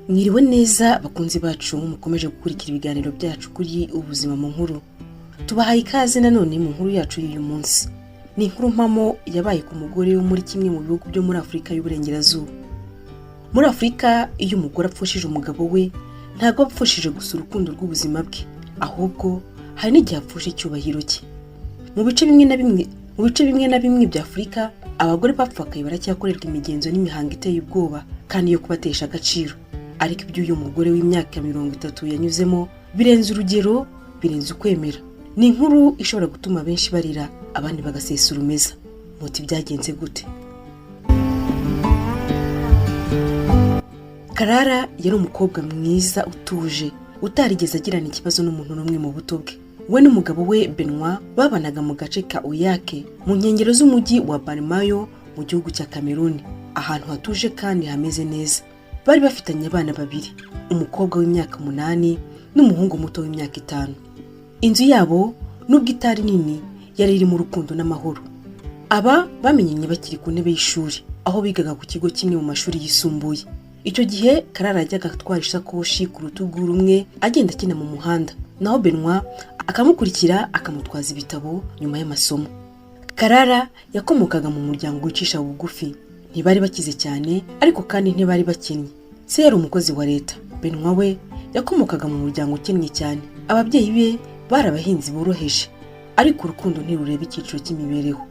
Mwiriwe neza bakunzi bacu mukomeje gukurikira ibiganiro byacu kuri Ubuzima mu Nkuru. Tubahaye ikaze nanone mu nkuru yacu y'uyu munsi. Ni inkuru mpamo yabaye ku mugore wo muri kimwe mu bihugu byo muri Afurika y'Uburengerazuba. Muri Afurika, iyo umugore apfushije umugabo we, ntabwo aba apfushije gusa urukundo rw'ubuzima bwe, ahubwo hari n'igihe apfusha icyubahiro cye. Mu bice bimwe na bimwe bya Afurika, abagore bapfakaye baracyakorerwa imigenzo n'imihango iteye ubwoba kandi yo kubatesha agaciro. Ariko iby'uyu mugore w'imyaka 30 yanyuzemo birenze urugero, birenze ukwemera. Ni inkuru ishobora gutuma benshi barira, abandi bagasesa urumeza. Muti byagenze gute? Karara yari umukobwa mwiza utuje, utarigeze agirana ikibazo n'umuntu n'umwe mu buto bwe. We n'umugabo we Benoit babanaga mu gace ka Oyake, mu nkengero z'umujyi wa Barimayo mu gihugu cya Cameroon, ahantu hatuje kandi hameze neza. Bari bafitanye abana babiri, umukobwa w'imyaka 8 n'umuhungu muto w'imyaka 5. Inzu yabo, nubwo itari nini, yari irimo urukundo n'amahoro. Aba bamenyanye bakiri ku ntebe y'ishuri, aho bigaga ku kigo kimwe mu mashuri yisumbuye. Icyo gihe Karara yajyaga atwara isakoshi ku rutugu rumwe, agenda akina mu muhanda, naho Benoit akamukurikira akamutwaza ibitabo nyuma y'amasomo. Karara yakomokaga mu muryango wicisha bugufi. Ntibari bakize cyane, ariko kandi ntibari bakennye. Se yari umukozi wa leta. Benoit we yakomokaga mu muryango ukennye cyane. Ababyeyi be bari abahinzi boroheje, ariko urukundo ntirureba icyiciro cy'imibereho.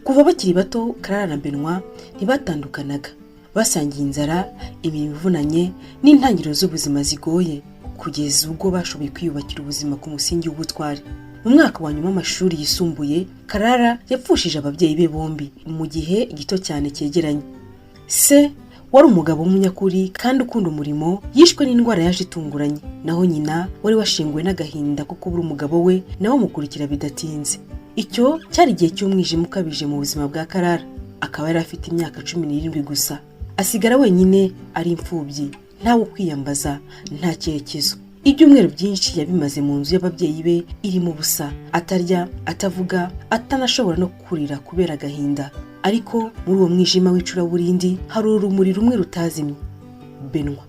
Kuva bakiri bato, Karara na Benoit ntibatandukanaga. Basangiye inzara, imirimo ivunanye n'intangiriro z'ubuzima zigoye, kugeza ubwo bashoboye kwiyubakira ubuzima ku musingi w'ubutwari. Mu mwaka wa nyuma w'amashuri yisumbuye, Karara yapfushije ababyeyi be bombi mu gihe gito cyane cyegeranye. Se wari umugabo w'umunyakuri kandi ukunda umurimo yishwe n'indwara yaje itunguranye, naho nyina wari washenguwe n'agahinda ko kubura umugabo we nawe amukurikira bidatinze. Icyo cyari igihe cy'umwijima ukabije mu buzima bwa Karara. Akaba yari afite imyaka 17 gusa, asigara wenyine ari imfubyi, ntawe ukwiyambaza, nta cyerekezo. Ibyumweru byinshi yabimaze mu nzu y'ababyeyi be irimo ubusa, atarya, atavuga, atanashobora no kurira kubera agahinda. Ariko muri uwo mwijima w'icuraburindi hari urumuri rumwe rutazimye: Benoit.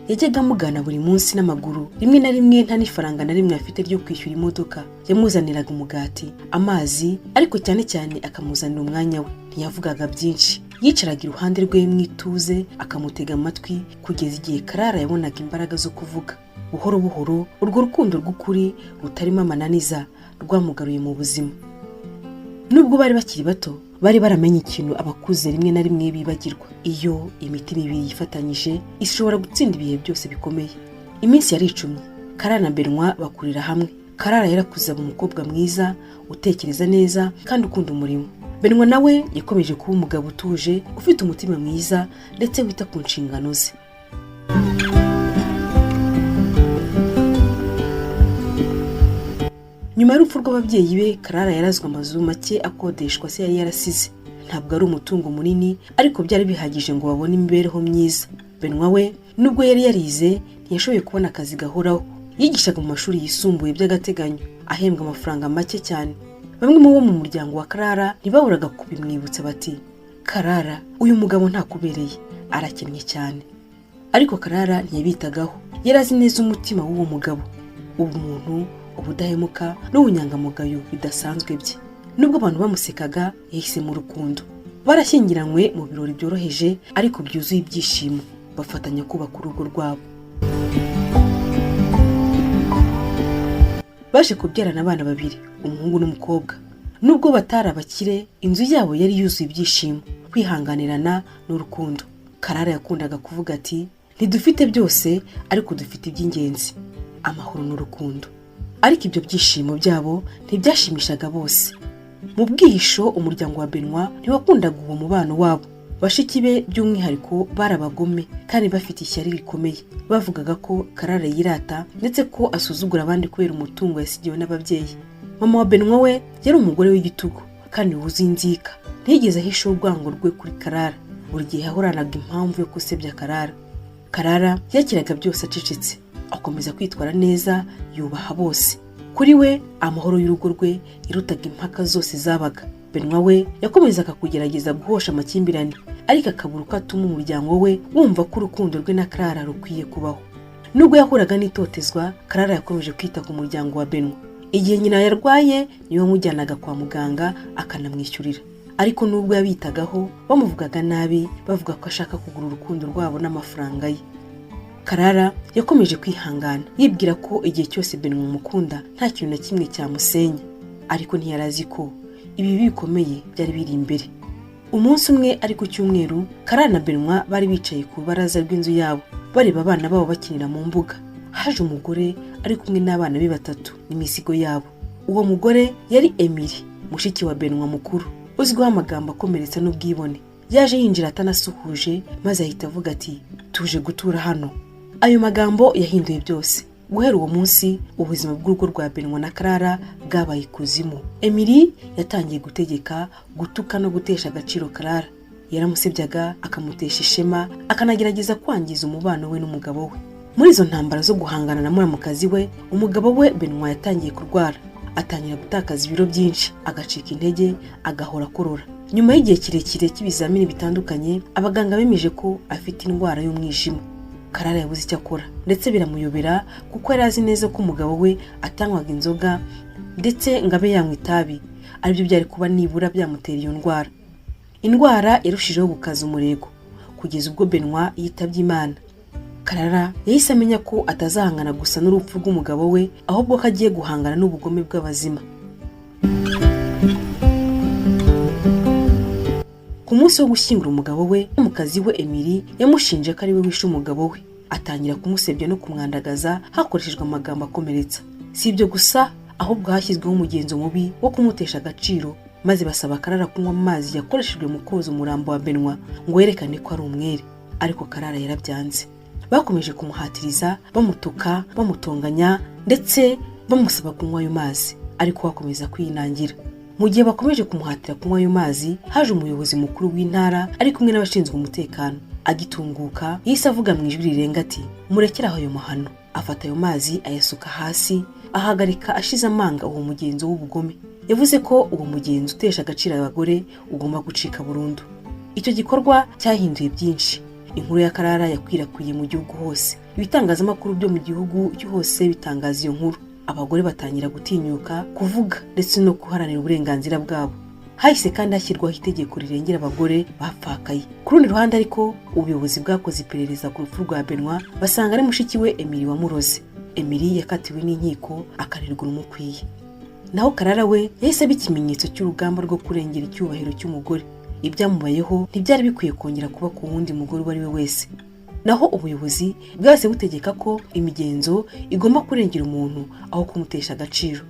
Yajyaga amugana buri munsi n'amaguru, rimwe na rimwe nta n'ifaranga na rimwe afite ryo kwishyura imodoka. Yamuzaniraga umugati, amazi, ariko cyane cyane akamuzanira umwanya we. Ntiyavugaga byinshi. Yicaraga iruhande rwe mu ituze, akamutega amatwi kugeza igihe Karara yabonaga imbaraga zo kuvuga. Buhoro buhoro, urwo rukundo rw'ukuri rutarimo amananiza rwamugaruye mu buzima. Nubwo bari bakiri bato, bari baramenye ikintu abakuze rimwe na rimwe bibagirwa: iyo imitima ibiri yifatanyije, ishobora gutsinda ibihe byose bikomeye. Iminsi yaricumye, Karara na Benoit bakurira hamwe. Karara yarakuze, aba umukobwa mwiza, utekereza neza kandi ukunda umurimo. Benoit nawe yakomeje kuba umugabo utuje, ufite umutima mwiza ndetse wita ku nshingano ze. Nyuma y'urupfu rw'ababyeyi be, Karara yarazwe amazu make akodeshwa se yari yarasize. Ntabwo ari umutungo munini, ariko byari bihagije ngo babone imibereho myiza. Benoit we, nubwo yari yarize, ntiyashoboye kubona akazi gahoraho. Yigishaga mu mashuri yisumbuye by'agateganyo, ahembwa amafaranga make cyane. Bamwe mu bo mu muryango wa Karara ntibaburaga kubimwibutsa bati: "Karara, uyu mugabo ntakubereye, arakennye cyane." Ariko Karara ntiyabitagaho. Yari azi neza umutima w'uwo mugabo, ubumuntu, ubudahemuka n'ubunyangamugayo bidasanzwe bye. Nubwo abantu bamusekaga, yahisemo urukundo. Barashyingiranywe mu birori byoroheje ariko byuzuye ibyishimo, bafatanya kubaka urugo rwabo. Baje kubyarana abana babiri, umuhungu n'umukobwa. Nubwo batari abakire, inzu yabo yari yuzuye ibyishimo, kwihanganirana n'urukundo. Karara yakundaga kuvuga ati: "Ntidufite byose, ariko dufite iby'ingenzi, amahoro n'urukundo." Ariko ibyo byishimo byabo ntibyashimishaga bose. Mu bwihisho, umuryango wa Benoit ntiwakundaga uwo mubano wabo. Bashiki be by'umwihariko bari abagome kandi bafite ishyari rikomeye. Bavugaga ko Karara yirata, ndetse ko asuzugura abandi kubera umutungo yasigiwe n'ababyeyi. Mama wa Benoit we yari umugore w'igitugu kandi wuzuye inzika. Ntiyigeze ahisha urwango rwe kuri Karara. Buri gihe yahoranaga impamvu yo gusebya Karara. Karara yakiraga byose acecetse, akomeza kwitwara neza, yubaha bose. Kuri we, amahoro y'urugo rwe yarutaga impaka zose zabaga. Benoit we yakomezaga kugerageza guhosha amakimbirane, Ariko akabura uko atuma umuryango we wumva ko urukundo rwe na Clara rukwiye kubaho. Nubwo yahuraga n'itotezwa, Clara yakomeje kwita ku muryango wa Benoit. Igihe nyina yarwaye, niwe wamujyanaga kwa muganga akanamwishyurira. Ariko nubwo yabitagaho, bamuvugaga nabi, bavuga ko ashaka kugura urukundo rwabo n'amafaranga ye. Clara yakomeje kwihangana, yibwira ko igihe cyose Benoit amukunda nta kintu na kimwe cyamusenya. Ariko ntiyari azi ko ibi bikomeye byari biri imbere. Umunsi umwe ari ku cyumweru, Clara na Benoit bari bicaye ku rubaraza rw'inzu yabo, bareba abana babo bakinira mu mbuga. Haje umugore ari kumwe n'abana be batatu n'imizigo yabo. Uwo mugore yari Emily, mushiki wa Benoit mukuru, uzwiho amagambo akomeretsa n'ubwibone. Yaje yinjira atanasuhuje, maze ahita avuga ati: "Tuje gutura hano." Ayo magambo yahinduye byose. Guhera uwo munsi, ubuzima bw'urugo rwa Benoit na Clara bwabaye ikuzimu. Emily yatangiye gutegeka, gutuka no gutesha agaciro Clara. Yaramusebyaga, akamutesha ishema, akanagerageza kwangiza umubano we n'umugabo we. Muri izo ntambara zo guhangana na muramukazi we, umugabo we Benoit yatangiye kurwara, atangira gutakaza ibiro byinshi, agacika intege, agahora akorora. Nyuma y'igihe kirekire cy'ibizamini bitandukanye, abaganga bemeje ko afite indwara y'umwijima. Clara yabuze icyo akora, ndetse biramuyobera, kuko yari azi neza ko umugabo we atanywaga inzoga ndetse ngo abe yanywa itabi, aribyo byari kuba nibura byamutera iyo ndwara. Indwara yarushijeho gukaza umurego kugeza ubwo Benoit yitabye Imana. Clara yahise amenya ko atazahangana gusa n'urupfu rw'umugabo we, ahubwo ko agiye guhangana n'ubugome bw'abazima. Ku munsi wo gushyingura umugabo we, mukazi we Emily yamushinje ko ari we wishe umugabo we, atangira kumusebya no kumwandagaza hakoreshejwe amagambo akomeretsa. Si ibyo gusa, ahubwo hashyizweho umugenzo mubi wo kumutesha agaciro, maze basaba Clara kunywa amazi yakoreshejwe mu koza umurambo wa Benoit ngo yerekane ko ari umwere. Ariko Clara yarabyanze. Bakomeje kumuhatiriza, bamutuka, bamutonganya, ndetse bamusaba kunywa ayo mazi, ariko bakomeza kwinangira. Mu gihe bakomeje kumuhatira kunywa ayo mazi, haje umuyobozi mukuru w'intara ari kumwe n'abashinzwe umutekano. Agitunguka, yahise avuga mu ijwi rirenga ati: "Murekere aho ayo mahano." Afata ayo mazi ayasuka hasi, ahagarika ashize amanga uwo mugenzo w'ubugome. Yavuze ko uwo mugenzo utesha agaciro abagore ugomba gucika burundu. Icyo gikorwa cyahinduye byinshi. Inkuru ya Clara yakwirakwiye mu gihugu hose, ibitangazamakuru byo mu gihugu hose bitangaza iyo nkuru. Abagore batangira gutinyuka kuvuga ndetse no guharanira uburenganzira bwabo. Hahise kandi hashyirwaho itegeko rirengera abagore bapfakaye. Ku rundi ruhande ariko, ubuyobozi bwakoze iperereza ku rupfu rwa Benoit, basanga ari mushiki we Emily wamuroze. Emily yakatiwe n'inkiko, akarirwa urumukwiye. Naho Clara we yahise aba ikimenyetso cy'urugamba rwo kurengera icyubahiro cy'umugore. Ibyamubayeho ntibyari bikwiye kongera kuba ku wundi mugore uwo ari we wese. Naho ubuyobozi bwahise butegeka ko imigenzo igomba kurengera umuntu aho kumutesha agaciro.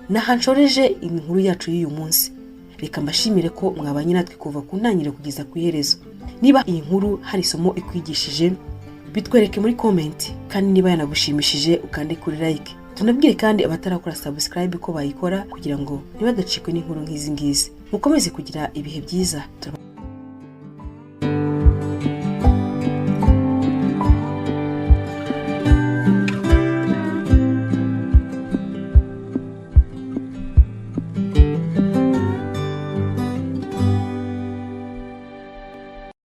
Naha nshoreje inkuru yacu y'uyu munsi. Reka mbashimire ko mwabanye natwe kuva ku ntangiriro kugeza ku iherezo. Niba iyi nkuru hari isomo ikwigishije, bitwereke muri comment, kandi niba yanagushimishije ukande kuri like. Tunabwire kandi abatarakora subscribe ko bayikora kugira ngo ntibagacikwe n'inkuru nk'izi ngizi. Mukomeze kugira ibihe byiza.